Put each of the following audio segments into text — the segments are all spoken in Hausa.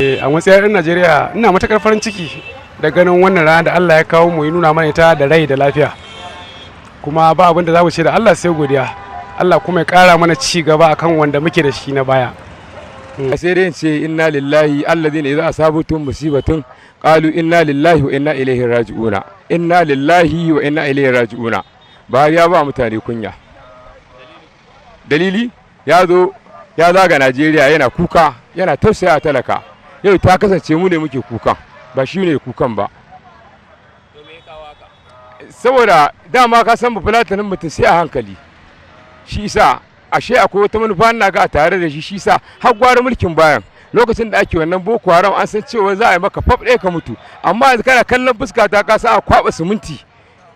A matsayin ɗan Najeriya, ina matukar farin ciki da ganin wannan rana da Allah ya kawo mu, ya nuna mana ita da rai da lafiya. Kuma ba abin da za mu ce da Allah sai godiya. Allah kuma ya ƙara mana ci gaba akan wanda muke da shi na baya. Sai dai ce inna lillahi alladhina idza asabatum musibatun qalu inna lillahi wa inna ilaihi raji'una, inna lillahi wa inna ilaihi raji'una. Ba ya ba mutane kunya. Dalili, ya zo ya zaga Najeriya yana kuka, yana tausaya talaka. Yau ta kasance mu ne muke kukan, ba shi ne kukan ba, saboda dama ka san bafulatanin mutum sai a hankali. Shi isa ashe akwai wata manufa na ga a tare da shi. Shi sa har gwara mulkin bayan, lokacin da ake wannan Boko Haram, an san cewa za a yi maka fab ɗaya ka mutu. Amma yanzu kana kallon fuska ta, ka sa a kwaba siminti,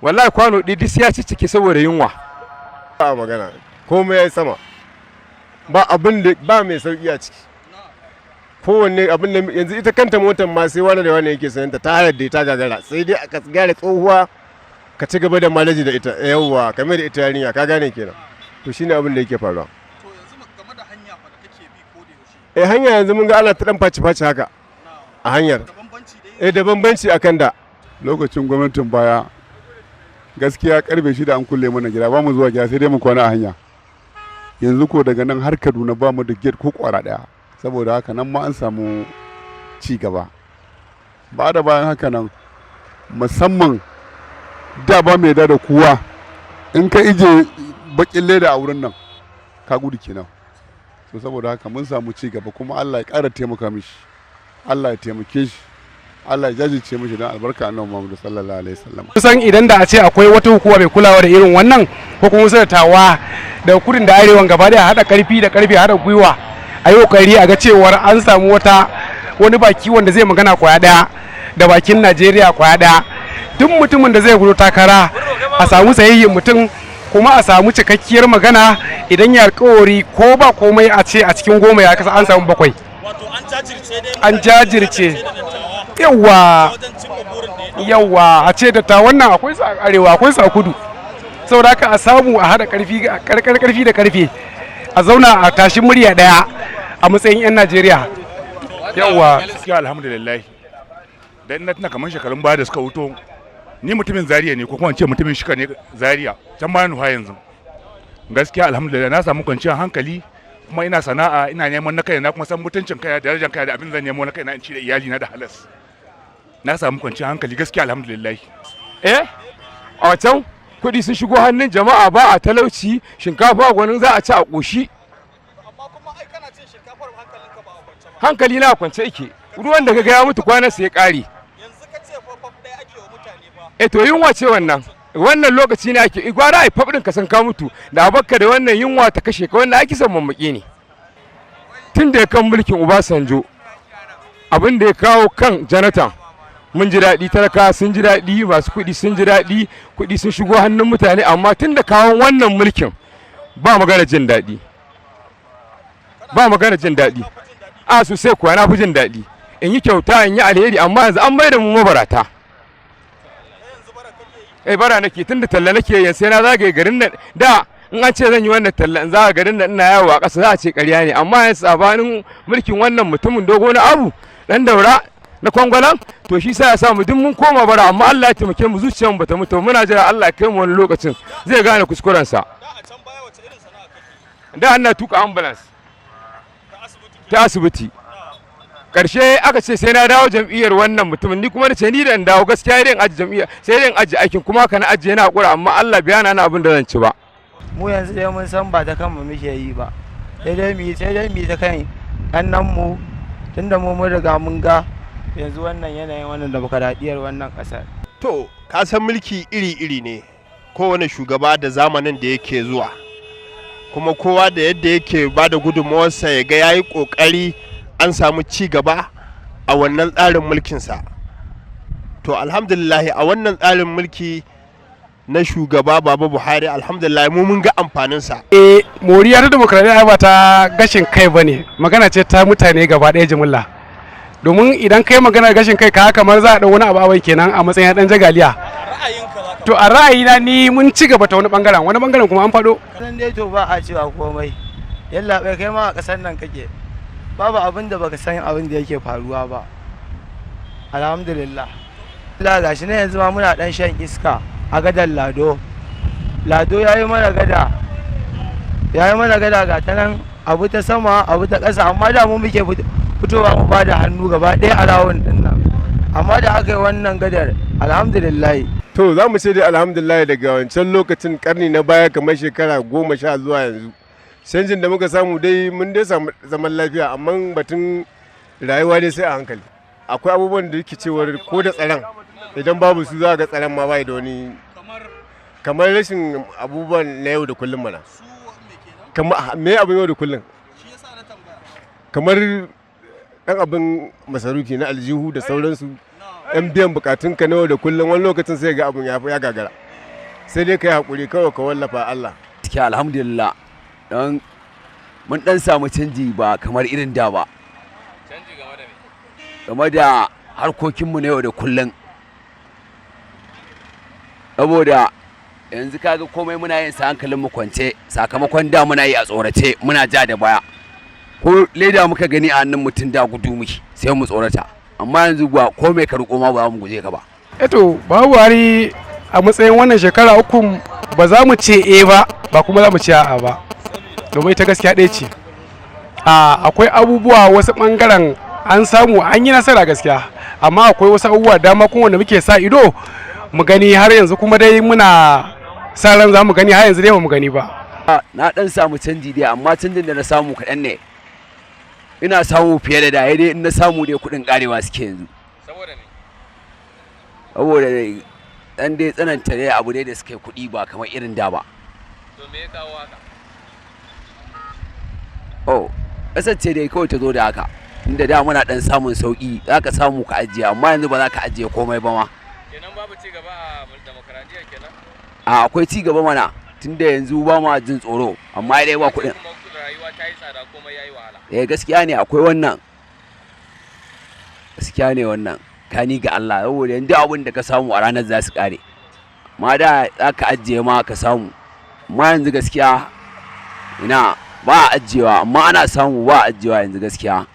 wallahi kwano ɗaya duk ya ciccike saboda yunwa. Ba magana, komai ya yi sama, ba abin da ba mai sauki a ciki. Kowanne abin da yanzu ita kanta motar ma sai wani da wani yake sayan ta, ta hayar da ta gagara, sai dai aka gyara tsohuwa ka ci gaba da malaji da ita, yawwa, kamar da ita yarinya, ka gane kenan. To shine abin da yake faruwa. To yanzu game da hanya fa da kake bi ko da yaushe? Eh, hanya yanzu mun ga ana ta dan faci faci haka a hanyar. Da bambanci dai? Eh, da bambanci akan da. Lokacin gwamnatin baya, gaskiya karfe 6 an kulle mana gida, ba mu zuwa gida, sai dai mu kwana a hanya. Yanzu ko daga nan har Kaduna ba mu da gate ko kwara daya. Saboda haka nan ma an samu ci gaba. Ba da bayan haka nan, musamman da ba mai da kowa, in ka ije bakin leda a wurin nan ka gudu kenan. So saboda haka mun samu ci gaba, kuma Allah ya ƙara taimaka mishi, Allah ya taimake shi, Allah ya jajirce mishi don albarka Annabi Muhammad sallallahu alaihi wasallam. Kusan idan da a ce akwai wata hukuma mai kulawa da irin wannan, ko kuma wasu dattawa da kudin da arewan gaba daya, haɗa karfi da karfi, haɗa gwiwa, a yi kokari a ga cewar an samu wata wani baki wanda zai magana kwaya daya da bakin Najeriya kwaya daya. Duk mutumin da zai fito takara, a samu tsayayyen mutum, kuma a samu cikakkiyar magana. Idan ya alkawari, ko ba komai a ce a cikin 10 ya kasa an samu bakwai. Wato an jajirce dai. An jajirce. Da dattawa Yawa. wajen cimma burin da ya Yawa, a ce dattawan nan akwai su a arewa, akwai su a kudu. Saboda haka a samu a haɗa karfi karfi da karfe, a zauna a tashi murya daya a matsayin 'yan Najeriya. Yawa. Gaskiya alhamdulillah, dan ina tuna kamar shekarun baya da suka wuto, ni mutumin Zaria ne, ko kuma in ce mutumin Shika ne, Zaria can ma nufa. Yanzu gaskiya alhamdulillah na samu kwanciyar hankali, kuma ina sana'a, ina neman na kaina, kuma san mutuncin kaina da darajar kaina da abin zan nemo na kaina in ci da iyali na da halas. Na samu kwanciyar hankali, gaskiya alhamdulillah. Eh, a can kuɗi sun shigo hannun jama'a, ba a talauci, shinkafa gwanin za a ci a ƙoshi. Amma kuma ai kana cin shinkafar hankalinka ba a kwance ba. Hankali na kwance yake. Ruwan da kaga ya mutu, kwanan sai ya ƙare. Yanzu ka ce fa faf ɗaya ake wa mutane ba. Eh, to yunwa ce wannan. Wannan lokaci ne ake gwara ai fab ɗin, ka san ka mutu da bakka da wannan yunwa ta kashe ka. Wannan ake son mamaki ne. Tun da ya kan mulkin Obasanjo, abin da ya kawo kan Jonathan, mun ji daɗi, talaka sun ji daɗi, masu kuɗi sun ji daɗi, kuɗi sun shigo hannun mutane. Amma tun da kawon wannan mulkin, ba magana jin daɗi, ba magana jin daɗi. A sosai kuwa, na fi jin daɗi in yi kyauta, in yi alheri, amma yanzu an mai da mu mabarata. Eh, bara nake. Tun da talla nake yanzu, sai na zagaye garin nan. Da in an ce zan yi wannan talla in zaga garin nan ina yawo a ƙasa, za a ce ƙarya ne. Amma yanzu sabanin mulkin wannan mutumin dogo na abu dan Daura na Kwangwalan, to shi sa ya sa mu duk mun koma bara. Amma Allah ya taimake mu, zuciyar mu bata mutu. Muna jira Allah ya kai mu wani lokacin zai gane kuskuren sa. Da a can baya wace irin sana'a kake? Da ana tuka ambulance. Ta asibiti? Ta asibiti. Karshe aka ce sai na dawo jam'iyyar wannan mutumin, ni kuma na ce ni da in dawo, gaskiya dai in aji jam'iyya, sai dai in aji aikin. Kuma haka na ajiye, na hakura, amma Allah biya na abin da zan ci ba. Mu yanzu dai mun san ba ta kanmu muke yi ba, sai dai mu yi ta kan ƙannan mu, tunda mu mun riga mun ga yanzu wannan yanayin wannan dimokuraɗiyyar wannan ƙasar. To, ka san mulki iri-iri ne, kowane shugaba da zamanin da yake zuwa, kuma kowa da yadda yake ba da gudunmawarsa ya ga ya yi ƙoƙari an samu ci gaba a wannan tsarin mulkinsa. To, alhamdulillahi, a wannan tsarin mulki na shugaba Baba Buhari, alhamdulillah mu mun ga amfaninsa. Eh, moriya ta demokradiyya ba ta gashin kai ba ne, magana ce ta mutane gaba ɗaya jimilla. Domin idan kai magana gashin kai, ka kamar za a ɗau wani abu abai kenan a matsayin ɗan jagaliya. Ra'ayinka za ka To, a ra'ayina ni, mun ci gaba ta wani bangaren, wani bangaren kuma an faɗo. San dai to ba a cewa komai. Yallaɓai, kai ma a ƙasar nan kake. Babu abin da baka san abin da yake faruwa ba. Alhamdulillah. Allah, gashi na yanzu ma muna dan shan iska a gadar Lado. Lado ya yi mana gada. Ya yi mana gada, ga ta nan, abu ta sama, abu ta ƙasa, amma da mu muke fitowa mu ba da hannu gaba ɗaya a rawun ɗin nan. Amma da aka yi wannan gadar, alhamdulillah. To, za mu ce dai alhamdulillah, daga wancan lokacin karni na baya, kamar shekara 10 zuwa yanzu, canjin da muka samu dai, mun dai samu zaman lafiya, amma batun rayuwa dai sai a hankali. Akwai abubuwan da yake cewar ko da tsaron, idan babu su, za ga tsaron ma bai da wani, kamar rashin abubuwan na yau da kullum mana. Kamar me abin yau da kullum? Kamar dan abin masarufi na aljihu da sauransu, yan biyan bukatunka na yau da kullum, wani lokacin sai ga abin ya gagara, sai dai ka yi haƙuri kawai ka wallafa Allah. Gaskiya alhamdulillah, don mun dan samu canji ba kamar irin da ba. Canji game da me? Game da harkokinmu na yau da kullum, saboda yanzu kaga komai muna yin sa hankalin mu kwance, sakamakon da muna yi a tsorace, muna ja da baya. Ko leda muka gani a hannun mutum, da gudu muke, sai mu tsorata, amma yanzu ba komai ka riko ma ba za mu guje ka ba. Eto, babu Buhari a matsayin wannan shekara 3, ba za mu ce eh ba, ba kuma za mu ce a'a ba, domin ita gaskiya ɗaya ce. Akwai abubuwa wasu ɓangaren an samu an yi nasara gaskiya, amma akwai wasu abubuwa dama kuma wanda muke sa ido mu gani har yanzu, kuma dai muna sa ran za mu gani, har yanzu dai ba mu gani ba. Na dan samu canji dai, amma canjin da na samu kaɗan ne. Ina samu fiye da da, dai in na samu dai kuɗin karewa suke yanzu. Saboda me? Saboda dan dai tsananta dai abu dai da suka yi kuɗi ba kamar irin da ba. To, me ya kawo haka? Oh, kasar ce dai kawai ta zo da haka, inda da muna dan samun sauki, za ka samu ka ajiye, amma yanzu ba za ka ajiye komai ba ma. Kenan babu ci gaba a demokradiyya kenan? A, akwai ci gaba mana, tunda yanzu ba ma jin tsoro, amma dai ba kuɗin. Kuma rayuwa ta yi tsada, komai ya yi wahala. Eh, gaskiya ne, akwai wannan, gaskiya ne wannan kani ga Allah, saboda yanzu abin da ka samu a ranar za su kare ma, da za ka ajiye ma ka samu, amma yanzu gaskiya ina, ba a ajiyewa, amma ana samu, ba a ajiyewa yanzu gaskiya,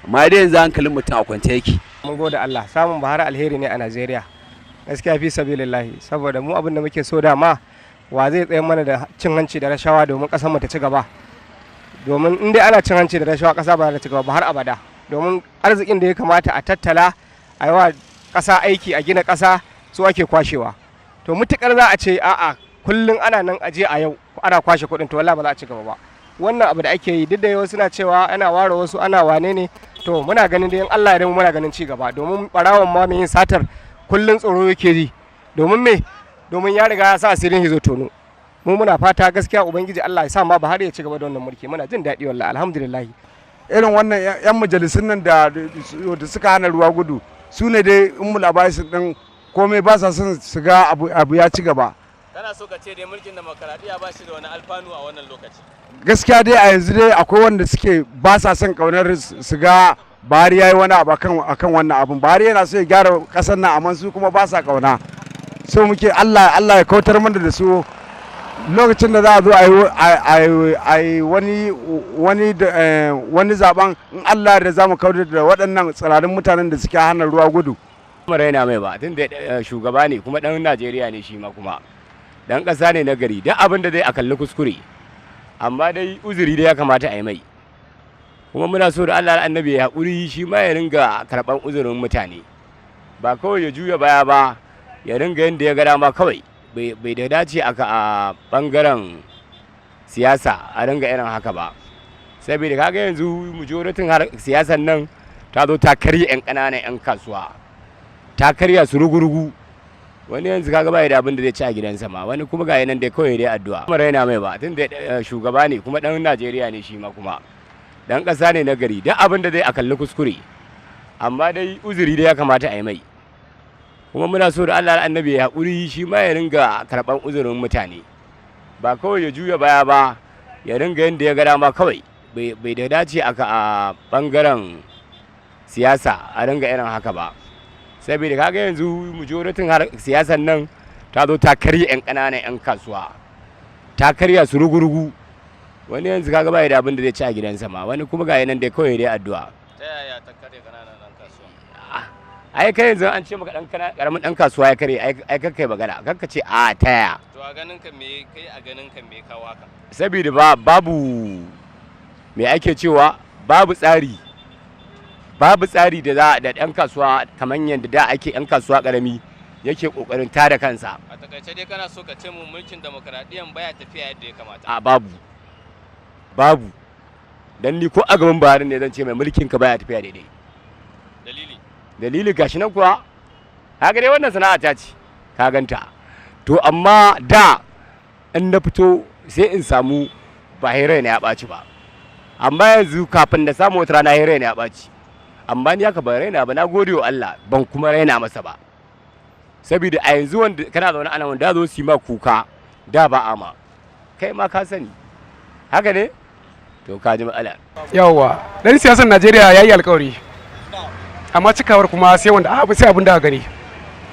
amma dai yanzu hankalin mutum a kwance yake. Mun gode Allah, samun Buhari alheri ne a Najeriya gaskiya, fi sabilillahi, saboda mu abin da muke so dama, wa zai tsayar mana da cin hanci da rashawa domin kasar mu ta ci gaba? Domin in dai ana cin hanci da rashawa, kasa ba za ta ci gaba ba har abada, domin arzikin da ya kamata a tattala a yi wa kasa aiki, a gina kasa, su ake kwashewa. To, mutukar za a ce a'a, kullum ana nan aje a yau ana kwashe kuɗin, to wallahi ba za a ci gaba ba. Wannan abu da ake yi, duk da wasu suna cewa ana ware wasu, ana wane ne, to muna ganin dai in Allah ya mu muna ganin ci gaba, domin barawon ma mai yin satar kullun tsoro yake ji. Domin me? Domin ya riga ya sa asirin hizo tono. Mu muna fata gaskiya, ubangiji Allah ya sa ma Buhari ya ci gaba da wannan mulki. Muna jin daɗi wallahi, alhamdulillah. Irin wannan yan majalisun nan da suka hana ruwa gudu, su ne dai in labari din komai ba sa son su ga abu ya ci gaba. Kana so ka ce dai mulkin demokaradiyya ba shi da wani alfanu a wannan lokaci? Gaskiya dai, a yanzu dai akwai wanda suke ba sa son kaunar su ga Buhari ya yi wani abu akan wannan abun. Buhari yana so ya gyara kasar nan, amma su kuma ba sa kauna. So muke Allah Allah ya kautar mana da su lokacin da za a zo a yi wani zaben, in Allah da za mu kautar da waɗannan tsirarin mutanen da suke hana ruwa gudu. Mu raina mai ba, tun da shugaba ne, kuma ɗan Najeriya ne shi ma, kuma dan ƙasa ne na gari. Duk abin da zai a kalli kuskure, amma dai uzuri dai ya kamata a yi mai. Kuma muna so da Allah annabi ya haƙuri, shi ma ya ringa karɓan uzurin mutane, ba kawai ya juya baya ba, ya ringa yadda ya ga dama kawai. Bai da dace aka a bangaren siyasa a ringa irin haka ba, saboda kaga yanzu majoratin har siyasan nan ta zo ta karya 'yan ƙananan 'yan kasuwa, ta karya su rugurugu. Wani yanzu kaga bai da abin da zai ci a gidansa ma, wani kuma ga nan dai kawai dai addu'a. Kuma raina mai ba, tun da shugaba ne, kuma dan Najeriya ne shi ma, kuma dan ƙasa ne na gari. Duk abin da zai a kalli kuskure, amma dai uzuri dai ya kamata a yi mai. Kuma muna so da Allah annabi ya haƙuri, shi ma ya ringa karɓan uzurin mutane, ba kawai ya juya baya ba, ya ringa yadda ya ga dama kawai. Bai da dace aka a bangaren siyasa a ringa irin haka ba, saboda kaga yanzu majoratin har siyasan nan ta zo ta karya 'yan ƙananan 'yan kasuwa, ta karya su rugurugu. Wani yanzu kaga bai da abin da zai ci a gidansa ma, wani kuma ga nan dai kawai dai addu'a. Ta yaya ta karya kananan ɗan kasuwa? Ai kai yanzu an ce maka dan karamin dan kasuwa ya kare, ai kakkai magana, kakka ce a taya. To a ganin ka me kai, a ganin ka me kawo haka? Saboda ba babu me ake cewa, babu tsari, babu tsari da za da ɗan kasuwa kamar yadda da ake ɗan kasuwa karami yake kokarin tada kansa. A takaice dai kana so ka ce mu mulkin demokradiyyan baya tafiya yadda ya kamata? A babu, babu. Dan ni ko a gaban Buhari ne zan ce mai mulkin ka baya tafiya daidai. Dalili? Dalili gashi nan kuwa, kaga dai wannan sana'a ta ce ka ganta. To amma da in na fito sai in samu ba hira ne ya ɓaci ba, amma yanzu kafin da samu wata rana hira ne ya ɓaci. Amma ni haka ban raina ba, na gode wa Allah, ban kuma raina masa ba. Saboda a yanzu wanda kana zaune ana wanda zo su yi ma kuka da ba ama kai ma ka sani haka ne. To ka ji matsala. Yawwa, dan siyasar Najeriya ya yi alkawari, amma cikawar kuma sai wanda abu sai abin da aka gani.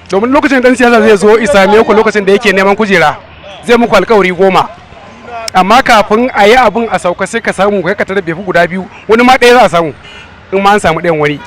Domin lokacin dan siyasa zai zo isame ku lokacin da yake neman kujera, zai muku alkawari 10, amma kafin a yi abin a sauka sai ka samu kai ka tarar bai fi guda biyu, wani ma ɗaya za a samu in ma an samu ɗayan wani.